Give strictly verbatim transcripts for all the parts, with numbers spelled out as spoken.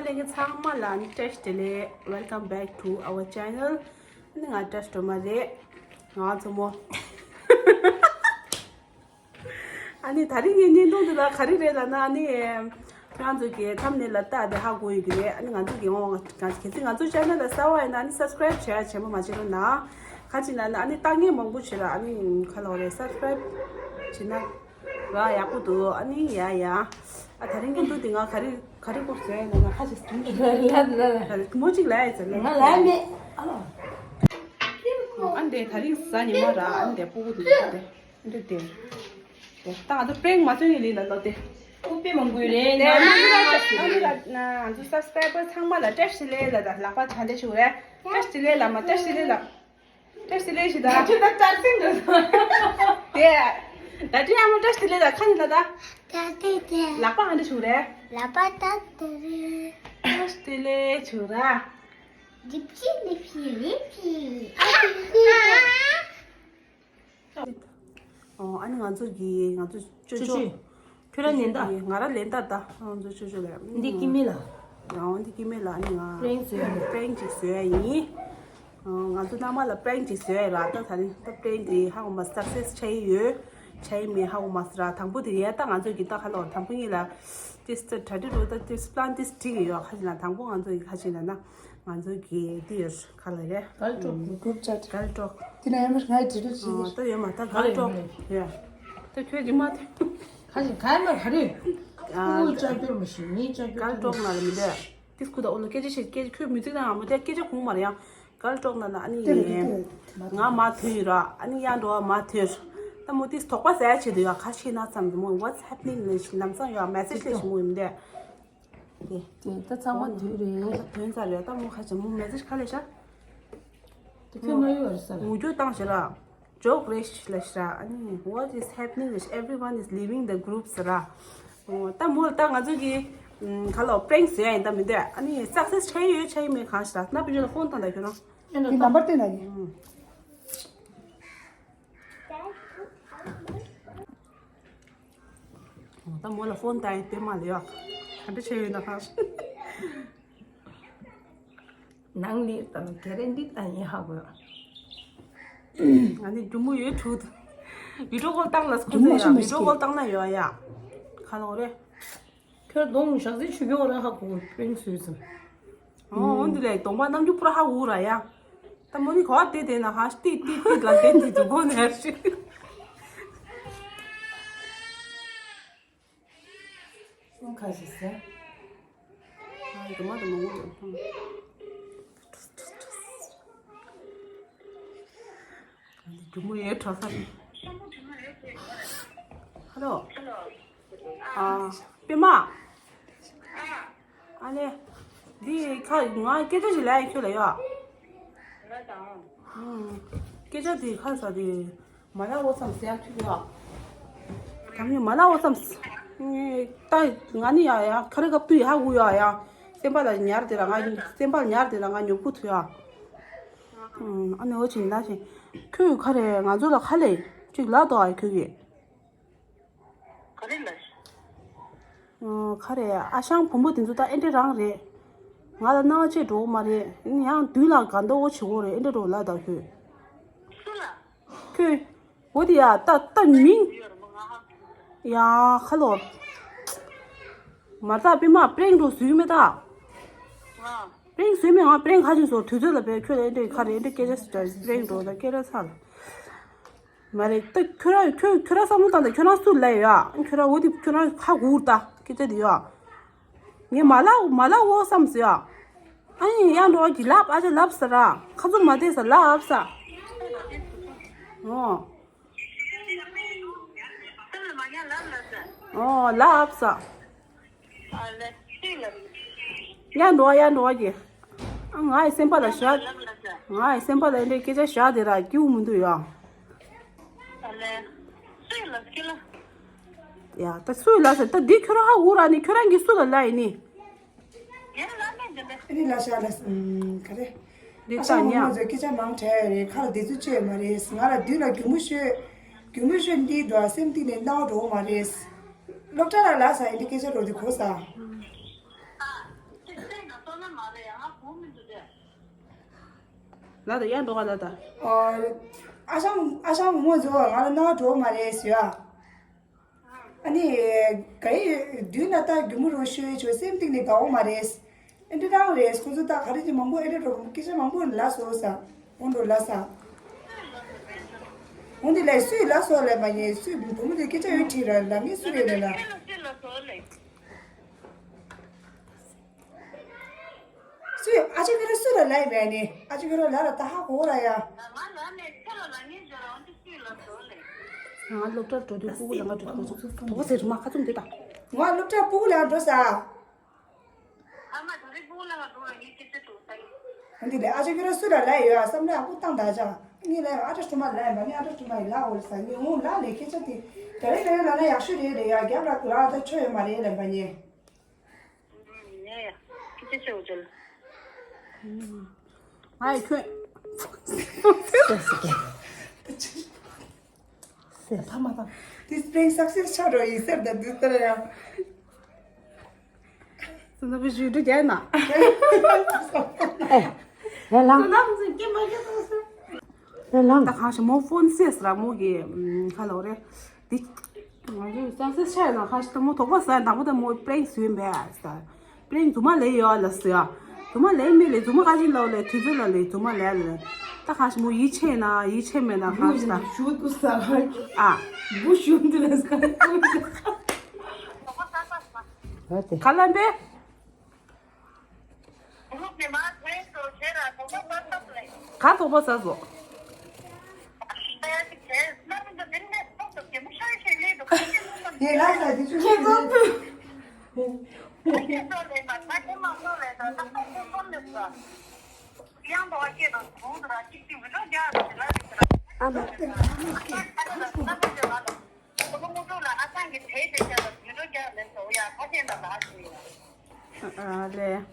ལྷན་རྒྱས་ཚང་མ་ལ་ནི་བཀྲ་ཤིས་བདེ་ལེགས། Welcome back to our channel. ཨ་ནི་ང་བཀྲ་ཤིས་སྒྲོལ་མ་རེད། ང་མཚོ་མོ། ཨ་ནི་དེ་རིང་གི་བརྙན་ཐུང་འདི་ལ་ག་རེ་རེད་ལབ་ན། ཨ་ནི་ཁྱེད་རང་ཚོ་གི་ཐམ་ནེལ་ལ་ལྟ་དེ་ཧ་གོ་ཡོད་ཀྱི་རེད། ཨ་ནི་ང་ཚོ་གི་ང་གལ་སྲིད་ང་ཚོ་ཆེ་ནལ་ལ་གསར་པ་ཡིན་ན་ཨ་ནི་སབ་སི་ཀ་རེབ་བྱས་བྱས་པ་མ་བྱས་རོགས་གནང་། ག་ཅི་ན་ན་ཨ་ནི་ལྟ་མཁན་མང་པོ་བྱེད་ར། ཨ་ནི་ག་ལབ་རེད། སབ་སི་ཀ་རེབ་བྱེད་ན་ར་ཡག་པོ་འདུག་ཨ་ནི་ཡ་ཡ། ཨ་དེ་རིང་གི་འདུག་དེ་ང་ག་རེ་ག་རེ་སྐོར་བཟོས་ཡིན་ན་ཁ་ཞིག་ཟིན་གྱི་རེད། ལ་ལ་ལ། མོ་གཅིག་ལ་ཡ་ཟེར་ལ། ང་ལ་མེད། ཨ་ལ། ཨ་འདི་དེ་རིང་གཟའ་ཉི་མ་ར། ཨ་འདི་སྤུ་གུ་འདུག་དེ། འདི་དེ། དེ་ད་ང་ཚོ་པྲེང་མ་བཟོས་ཡིན་ལ་ལོ་དེ། ཨུ་པེ་མང་པོ་རེད། དེ་ང་ཚོ་ང་ཚོ་སབ་སི་ཀ་རེབ་པར་ཚང་མ་ལ་བཀྲ་ཤིས་བདེ་ལེགས་ལ་ད་ལག་པ་ད་འདི་ཞུ་རེད། བཀྲ་ཤིས་བདེ་ལེགས་ལ་མ། བཀྲ་ཤིས་བདེ་ལེགས་ལ། བཀྲ་ཤིས་བདེ་ལེགས་ཞུ་ད། ད་ཅི་ད་ཏར་སིང་འདུག་དེ། ད་ཅི་ཨ་མ་བཀྲ་ཤིས་བདེ་ལེགས་ལ་ཁ་ནི་ད་ད། ད་དེ་དེ། ལག་པ་ང་འདི་ཞུ་རེད། ལག་པ་ད་དེ་རེད། བཀྲ་ཤིས་བདེ་ལེགས་ཞུ་ར། ལིབ་ཅི་ལིབ་ཅི་ལིབ་ཅི། ཨ་ཏི་ཏི། ཨོ་ཨ་ནི་ང་ཚོ་གི་ང་ཚོ་ཅོ་ཅོ། ཅོ་ཅོ། ཁྱོད་རང་ལེན་ད། ང་རང་ལེན་ད་ད། ང་ཚོ་ཅོ་ཅོ་ལ། འདི་སྐྱེ་དམན་ལ། ཨོ་འདི་སྐྱེ་དམན་ལ་ཨ་ནི་ང་པྲེང་བཟོས་ཡ། པྲེང་ཅིག་བཟོས་ཡ་ཡིན། ཨོ་ང་ཚོ་མནའ་མ་ལ་པྲེང་ཅིག་བཟོས་ཡ་ར། ད་ད་ནི་ད་པྲེང་དེ་ཧ་གོ་མ་སག་སེ་སི་ཆགས་ཡི་ཡོད། ཆགས་ཡི་མེད་ཧ་གོ་མ་སི་ར། དང་པོ་དེ་ཡ་ད་ང་ཚོ་གི་ད་ཁ་ལོ་དང་པོ་གཉིས་ལ་ཏིས་ད་གྲ་སྒྲིག་རོ། ད་ཏིས་པི་ལན་ཏིས་སྒྲིག་ཡོད། ཁ་ཅིག་ན་དང་པོ་ང་ཚོ་གི་ཁ་ཅིག་ན་ན་ང་ཚོ་གི་དེ་ཡོད། ག་ལ་རེད། གལ་ཀྲོག་གི་གུབ་ཅད། གལ་ཀྲོག་དེ་ན་ཡང་མ་ང་ཡི་དྲི་རུ་ཅི། ཨ་ད་ཡོད་མ་ད་གལ་ཀྲོག་ཡོད། ད་ཁྱོད་རིག་མ་ཐེ། ཁ་ཅིག་གལ་མ་ག་རེ། ཨ་ཁུ་ཅ་ཀྱོར་མ་ཤི་ངའི་ཅ་ཀྱོར། གལ་ཀྲོག་ན་ལ་མི་འདོད། ཏིས་ཁུ་ད་ཨོ་ལོ་སྐད་ཆ་བཤད། སྐད་ཆ་ཁྱོད་མི་ཚིག་ན་ང་མོ་དེ་སྐད་ཆ་གོང་མ་རེད་ཡང་། གལ་ཀྲོག་ན་ན་ཨ་ནི་དེ་རེད་དེ་རེད། ང་མ་ཐོན་ཡོད་ར། ཨ་ནི་ཡང་འགྲོ་བ་མ་ཐོན། ད་མོ་ཏིས་དོགས་པ་ཟ་ཡ་ཆེད་དུ་ཡ་ཁ་ཤས་ན་ཙམ་དུ་མོ་What's happening ལ་ཞིག་ལམ་སང་ཡོད་མེ་སེ་ཇི་ལ་ཞིག་མོ་ཡིན་དེ། དེ་དེ་ད་ཚང་མ་དུས་རེད། ད་དོན་ཚ་རེད། ད་མོ་ཁ་ཆེ་མོ་མེ་སེ་ཇི་ག་ལས་ཤག་དེ་ཁྱོད་ང་ཡོད་རེད་ས་ལ། ངུ་རྒྱུ་བཏང་ཞེ་ར། ཇོག་རེད་ཤི་ལ་ཤ། ཨ་ནི་What is happening is everyone is leaving the groups ར། ཨོ་ད་མོ་ད་ང་ཚོ་གི་ཁ་ལོ་པྲེང་བཟོས་ཡ་ཡིན་ད་མི་འདོད། ཨ་ནི་སག་སེ་སི་ཆགས་ཡོད་ཆགས་ཡི་མེད་གང་ཤེས་ར། ད་པི་ཇོ་ལ་ཕོན་བཏང་ད་ཁྱོད་རང་། ཡིན་ན་ད་ནམ་བར་བསྟན་ན་ཡིན། ཨོ་ད་མོ་ལ་ཕོན་བཏང་ཡིན་དེ་མ་ལ་ཡོད། ག་འདྲ་བྱས་ཡོད་ན་གང་ཤེས། ནང་ནས་དང་ག་རེ་འདི་ལྟ་ཡིན་ཧ་གོ། ང་ནི་རྒྱུ་མོ་ཡོད་ཐུག་ད། བི་ཌིའོ་ཀོལ་བཏང་ལ་སྐུ་ཚེ་ཡ་བི་ཌིའོ་ཀོལ་བཏང་ན་ཡོད་ཡ། ག་ལོ་རེད། ཁྱོད་གདོང་ཞག་ཚི་ཆུ་ཀྱོག་ར་ཧ་གོ་པིང་སུས་ཙམ། ཨོ་འོན་ཏེ་ལས་གདོང་པ་རྣམ་འགྱུར་པུ་ར་ཧ་གོ་ར་ཡ། ད་མོ་ནི་གོ་བ་དེ་དེ་ན་ཧ་ཏི་ཏི་ཏི་ལ་དེ་ཏི་ཏི་གོ་ནས་ཧ་ཤི། ཁ་ཤས་ཟེར། ཨ་ནི་དུ་མ་དུ་མ་ངུ་རེད། རྒྱུ་མོ་ཡོད་གྲོགས་ས། ཧ་ལོ། ཨ་པད་མ། ཨ་ལེ། འདི་ཁ་ང་སྐད་ཆ་ཞིག་ལབ་ཡ་ཁྱོད་ལ་ཡོད། ཨུམ། སྐད་ཆ་དེ་ཁ་ས་དེ། མ་ན་འོ་སམ་སེ་ཡ་ཁྱུག་ཡ། ད་མི་མ་ན་འོ་སམ། ད་ང་ནི་ཡ་ཡ་ཁ་རི་གབ་ཏུ་ཡ་ཧ་གུ་ཡ་ཡ། སེམས་པ་ལ་ཉར་དེ་ར་ང་སེམས་པ་ལ་ཉར་དེ་ར་ང་ཉོབ་གུ་ཐུ་ཡ། ཨ་ནི་འོ་ཅིག་ལ་ཞིག་ཁྱོད་ཁ་རེ་ང་ཚོ་ལ་ཁ་ལེ་ཅིག་ལ་དོ་ཨ་ཁྱོད་ཀྱི། ག་རེ་ལ། ཨོ་ཁ་རེ་ཨ་ཞང་བུ་མོ་དེ་ཚོ་ད་ཨེ་འདྲ་རང་རེད། ང་ལ་སྣང་བ་ཅིག་འགྲོ་གི་མ་རེད། ཡང་དུས་ལ་དགའ་མདོག་བྱེད་དགོས་རེད། ཨེ་འདྲ་འགྲོ་ལ་ད་ཁྱོད། སུ་ལ། ཁྱོད། འོ་དེ་ཡ་ད་ད་མིང་། ཡ་ཁ་ལོ། མ་ད་པི་མ་པྲེང་འགྲོ་སུས་མེ་ད། ང་། པྲེང་སུས་མེ་ང་པྲེང་ཁ་ཅིག་སོ་དུས་ཚོད་ལ་བས་ཁྱོད་ལ་ཨེ་འདྲ་ཁ་རེ་ཨེ་འདྲ་སྐད་ཆ་སུ་ད་པྲེང་འགྲོ་ད་སྐད་ཆ་ཚ་ལ། མ་རེད་ད་ཁྱོད་ར་ཁྱོད་ཁྱོད་ར་བསམ་བློ་བཏང་ད་ཁྱོད་རང་སུ་ལ་ཡོད་ཨ། ཁྱོད་ར་འོ་དེ་ཁྱོད་རང་ཁ་གུར་ད་སྐད་ཆ་དེ་ཡོད་ཨ། ངས་མ་ལབ་མ་ལབ་འོ་བསམ་ཟེར་ཨ། ཨ་ཡིན་ཡང་འགྲོ་གི་ལབ་ཨ་ཅག་ལབ་ས་ར་ཁ་ཚུགས་མ་བལྟས་ས་ལབ་ས། ཨོ། ཨོ་ལབ་ས། ཡར་འགྲོ་བ་ཡར་འགྲོ་བ་གི། ཨ་ང་ཡི་སེམས་པ་ལ་བཞག་ང་ཡི་སེམས་པ་ལ་འདྲའི་སྐད་ཆ་བཞག་དེ་ར་སྐྱིད་པོ་མི་འདུག་ཡ། ཡ་ད་སུས་ལབ་ཟེར་ད་འདི་ཁྱོད་རང་ཧ་འུ་ར་ནི་ཁྱོད་རང་གིས་སུ་ལ་ལབ་ཡིན་ནི། ཨ་ནི་ལ་ཤ་ལ་ག་རེ། འདི་ཨ་ཤ་ངོ་མ་ཚོས་སྐད་ཆ་མང་དྲགས་རེད། ཁ་ལ་བདེ་ཚུལ་བཅོས་མ་རེད། ང་ལ་མདུན་ལ་གྱོང་མོ་ཤོད། གྱོང་མོ་ཤོད་འདི་འདྲ་སེམས་གཏིང་ནས་སྣང་བ་འགྲོ་མ་རེད། སློབ་གྲྭ་ལ་ལ་ས་ཡིན་འདི་སྐད་ཆ་རོ་འདི་གོ་ས། ལ་ད་ཡར་འགྲོ་ག་ལ་ད། ཨ་ཞང་ཨ་ཞང་མོ་མོ་ཚོ་ང་ལ་ན་འགྲོ་མ་རེད་ཟེར་ཡ། ཨ་ནི། ག་ཡི་དུས་ན་ད་རྒྱུ་མོ་རོ་ཤོད་ཆོ་སེམས་གཏིང་ནས་དགའ་བོ་མ་རེད། ཨེ་འདྲ་རང་རེད། ཁོ་ཚོ་ད་ག་རེ་ཅི་མང་པོ་ཨེ་འདྲ་འགྲོ་སྐད་ཆ་མང་པོ་ལ་སོ་ས། འོང་འགྲོ་ལ་ས། འོང་དེ་ལས་སུས་ལ་སོ་ལས་མ་ཉེ་སུས་བུ་མོ་དེ་སྐད་ཆ་ཡོད་ཁྲིད་ར་ལ་མི་སུ་རེད་ལ་ལ། སུས་ཨ་ཅེ་ཁེ་རེ་སུ་ལ་ལ་ཡི་མེད་ནི་ཨ་ཅེ་ཁེ་རེ་ལ་ལ་ད་ཧ་གོ་ར་ཡ། ང་སློབ་གྲྭར་འགྲོ་དུས་སྤུ་གུ་ལ་ང་འགྲོ་དུས་ཁོ་ཚོ་དོ་ཟེར་མ་ཁ་ཚུམ་དེ་དང་། ང་སློབ་གྲྭ་སྤུ་གུ་ལ་འགྲོ་ས། ཨ་མ་དོ་རེ་སྤུ་གུ་ལ་ང་འགྲོ་ལ་ངས་སྐད་ཆ་འགྲོ་ས་ཡིན། འདི་ལས་ཨ་ཅེ་ཁེ་རེ་སུ་ལ་ལ་ཡོད་ཨ་བསམ་ལ་ཨ་ཁུ་བཏང་ད་ཅག་ངས་ལ་ཨ་ཏྲ་ཁྲུ་མ་ལ་ཡ་མ་ངས་ཨ་ཏྲ་ཁྲུ་མ་ཡི་ལ་འོ་ལ་ས་ངས་འོང་ལ་ལས་སྐད་ཆ་དེ་དེ་རེ་དེ་རེ་ལ་ན་ཡག་ཤོས་རེད་ལ་ཡ་རྒྱབ་ལ་ཁུ་ར་ཨ་ཏྲ་ཆོ་ཡོད་མ་རེད་ལ་མ་ངས། ཡ་ཡ། ཁྱི་ཆེ་ཆེ་འོ་ཅོལ། ང་ཡི་ཁྱོད། ཕ་མ་དང་། This prank success ཆགས་འགྲོ་ཡིན་ཟེར་ད་འདི་ལྟར་ཡང་། སུ་ན་བི་ཞུ་འགྲོ་རྒྱལ་ན། ཨེ། ཡ་ལང་། སུ་ན་བི་སྐྱེ་མ་སྐྱེ་སོང་སོང་། ཡ་ལང་། ད་གང་ཞིག་མོ་ཕོན་སེས་ར་མོ་གི་ཁ་ལོ་རེ། འདི། ང་ཚོས་སང་སེ་ཤ་ཡ་ན་ཁ་ཤི་ཏ་མོ་དོག་པ་ཟ་དང་པོ་ད་མོ་པྲེང་སུ་ཡིན་པས་ཟ། པྲེང་རྫུན་མ་ལས་ཡོད་ལ་ཟ་ཡ། རྫུན་མ་ལས་མི་ལས་རྫུན་མ་ཁ་ཤི་ལོ་ལས་དུས་ཚོད་ལ་ལས་རྫུན་མ་ལས་ལ། ད་ཁ་ཤི་མོ་ཡིད་ཆེས་ན་ཡིད་ཆེས་མེད་ན་ཁ་ཤི་ད། ཞུ་ཏུ་ཟ་ཁ། ཨ། བུ་ཞུ་ཏུ་ལ་ཟ་ཁ། ག་ལ་འབད། ག་དོག་པ་ཟ་སོ། ཁྱེད་ཚོ་ཨ་མ། ཨ་ལེ།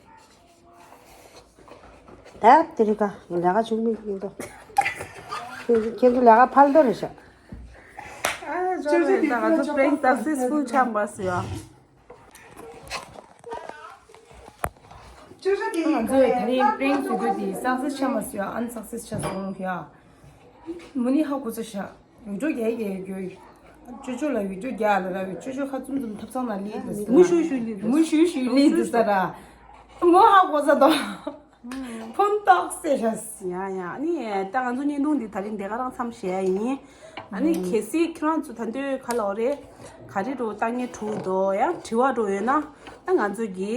ད་དེ་རིང་ཁ་ལས་ཀ་བྱུང་མི་ཡིན་དོ། ཁྱེད་ཚོ་ལས་ཀ་ཕལ་དོ་རེད་ཤག་ཨ་ཅོ་ཅོ་ཅོ་དེ་ད་ང་ཚོ་པྲེང་སག་སེས་ཕུལ་ཆགས་པ་སི་ཡ། ཅོ་ཅོ་དེ་ང་ཚོས་དེ་རིང་པྲེང་བཟོ་རྒྱུ་དེ་སག་སེས་ཆགས་མ་སོང་ཡ། ཨན་སག་སེས་ཆགས་སོང་ཡ། མུ་ནི་ཧ་གོ་ཚ་ཤག་ཝི་ཌིའོ་རྒྱག་རྒྱག་རྒྱུ། ཅོ་ཅོ་ལ་ཝི་ཌིའོ་རྒྱག་ལ་ར་བའི་ཅོ་ཅོ་ཁ་ཙུམ་ཙུམ་ཐབ་ཚང་ན་ལི་འདུག་ས་མུ་ཤུ་ཤུ་ལི་འདུག་མུ་ཤུ་ཤུ་ལི་འདུག་ས་ར། མོ་ཧ་གོ་ཚ་དོ། ཕོན་ཏོག་སེ་ཤ་སི། ཡ་ཡ་ཨ་ནི་ད་ང་ཚོ་བརྙན་ཐུང་འདི་ད་རིང་འདི་ག་རང་མཚམས་བཞག་ཡ་ཡིན། ཨ་ནི་གལ་སྲིད་ཁྱེད་རང་ཚོ་ད་འདོད་ག་ལ་འོ་རེད། ག་རེ་འགྲོ་ལྟ་ངན་འགྲོ་འདུག་ཡང་དྲི་བ་འགྲོ་ཡོད་ན་ད་ང་ཚོ་གི་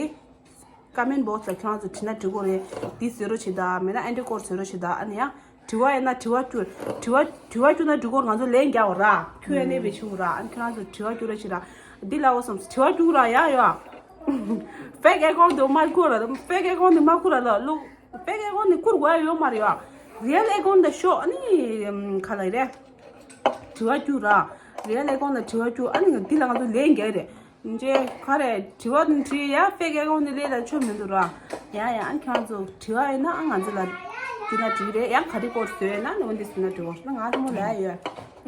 ཀ་མེན་བོག་སི་ལ་ཁྱེད་རང་ཚོ་བྲིས་ན་འགྲིག་གོ་རེད། འདི་བཟོས་རོགས་བྱེད་ད་མེད་ན་ཨེ་འདྲ་སྐོར་བཟོས་རོགས་བྱེད་ད་ཨ་ནི་ཡང་དྲི་བ་ཡིན་ན་དྲི་བ་བསྐྱུར་དྲི་བ་དྲི་བ་བསྐྱུར་ན་འགྲིག་གོ་ང་ཚོ་ལན་རྒྱག་འོ་ར་ཁྱོད་ཨེ་ནས་བེད་ཆུང་ར་ཨ་ནི་ཁྱེད་རང་ཚོ་དྲི་བ་བསྐྱུར་རོགས་བྱེད་ད་འདི་ལ་འོ་སོམ་དྲི་བ་བསྐྱུར་ར་ཡ་ཡ། ཕེག་ཨེ་ཀའུན་ཊི་དེ་མ་བསྐུར་ར་ཕེག་ཨེ་ཀའུན་ཊི་དེ་མ་བསྐུར་ར་ལ་ལུག་ཕེག་ཨེ་ཀའུན་ཊི་དེ་བསྐུར་དགོས་ཡ་ཡོད་མ་རེད་ཡ། རི་ཡལ་ཨེ་ཀའུན་ཊི་དེ་ཤོག་ཨ་ནི་ག་ལ་རེད། དྲི་བ་བསྐྱུར་ར། རི་ཡལ་ཨེ་ཀའུན་ཊི་ལ་དྲི་བ་བསྐྱུར་ཨ་ནི་འདི་ལ་ང་ཚོ་ལན་རྒྱག་རེད། འཇེ་ག་རེ་དྲི་བ་དང་དྲིས་ཡ་ཕེག་ཨེ་ཀའུན་ཊི་ལས་ལ་ཆོ་མི་འདུག་ར། ཡ་ཡ་ཨ་ཁྱེད་རང་ཚོ་དྲི་བ་ཡིན་ན་ཨ་ང་ཚོ་ལ་དྲི་ན་དྲི་རེད་ཡང་ག་རེ་སྐོར་བཟོས་ཡོད་ན་ནི་འོན་ཏེ་ཟེར་ན་དྲི་བ་ན་ང་ཚོ་མོ་ལ་ཡ་ཡོད།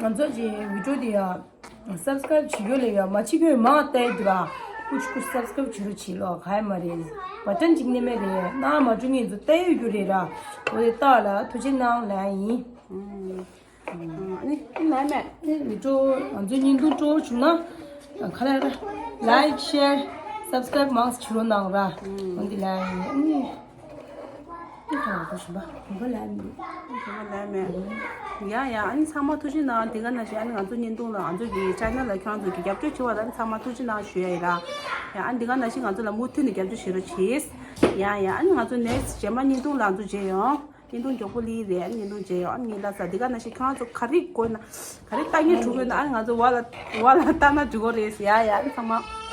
ང་ཚོ་གི་ཝི་ཌིའོ་དེ་ཡ་སབ་སི་ཀ་རེབ་བྱེད་རྒྱུ་ལས་ཡ་མ་བྱེད་མཁན་མང་ལྟ་ཡི་འདུག་ར། ཀུ་ཆུ་ཀུ་ཆུ་སབ་སི་ཀ་རེབ་བྱེད་རོགས་བྱེད་ལོ་ག་ཡ་མ་རེད། བ་ཊན་གཅིག་ནི་མེད་རེད་ན་མ་འགྲོ་ངེད་ཚོ་ལྟ་ཡོད་རྒྱུ་རེད་ར། འོ་དེ་ལྟ་ལ་ཐུགས་རྗེ་གནང་ལ་ཡིན། ཨ་ནི་ཨ་ནི་ལན་མེད། ཨ་ནི་ལི་ཀྲོ་ང་ཚོའི་བརྙན་ཐུང་སྤྲོ་བོ་བྱུང་ན་ག་ལ་ར་ལའིག་ཤེར་སབ་སི་ཀ་རེབ་མང་ཙམ་བྱེད་རོགས་གནང་ར། འོན་ཏེ་ལ་ཡིན་ཨ་ནི་ཨ་ཁ་ལ་ཁོ་ཞུམ་པ་ཁོང་ཁ་ལ་ཡིན། ཁོང་ཁ་ལ་མེད། ཡ་ཡ་ཨ་ནི་ཚང་མ་ཐུགས་རྗེ་གནང་དེ་ག་ནང་བཞིན་ཨ་ནི་ང་ཚོ་བརྙན་ཐུང་ལ་ང་ཚོ་གི་ཅེ་ནལ་ལ་ཁྱེད་རང་ཚོ་གི་རྒྱབ་སྐྱོར་བྱེད་པ་ལ་ཨ་ནི་ཚང་མ་ཐུགས་རྗེ་གནང་ཞུ་ཡ་ཡིན་ར། ཡ་ཨ་ནི་དེ་ག་ནང་བཞིན་ང་ཚོ་ལ་མུ་མཐུད་ནས་རྒྱབ་སྐྱོར་བྱེད་རོགས་བྱེད། ཡ་ཡ་ཨ་ནི་ང་ཚོ་ནེག་སི་རྗེས་མ་བརྙན་ཐུང་ལ་ང་ཚོ་མཇལ་ཡོང་། བརྙན་ཐུང་མགྱོགས་པོ་ལི་རེད་བརྙན་ཐུང་མཇལ་ཡོང་ཨ་ནི་ལ་ས་འདི་ག་ནང་བཞིན་ཁྱེད་རང་ཚོ་ག་རེ་དགོས་ན་ག་རེ་ལྟ་ངན་འགྲོ་དགོས་ན་ཨ་ནི་ང་ཚོ་བ་ལ་བ་ལ་ལྟ་ན་འགྲིག་གོ་རེད་ཡ་ཡ་ཨ་ནི་ཚང་མ་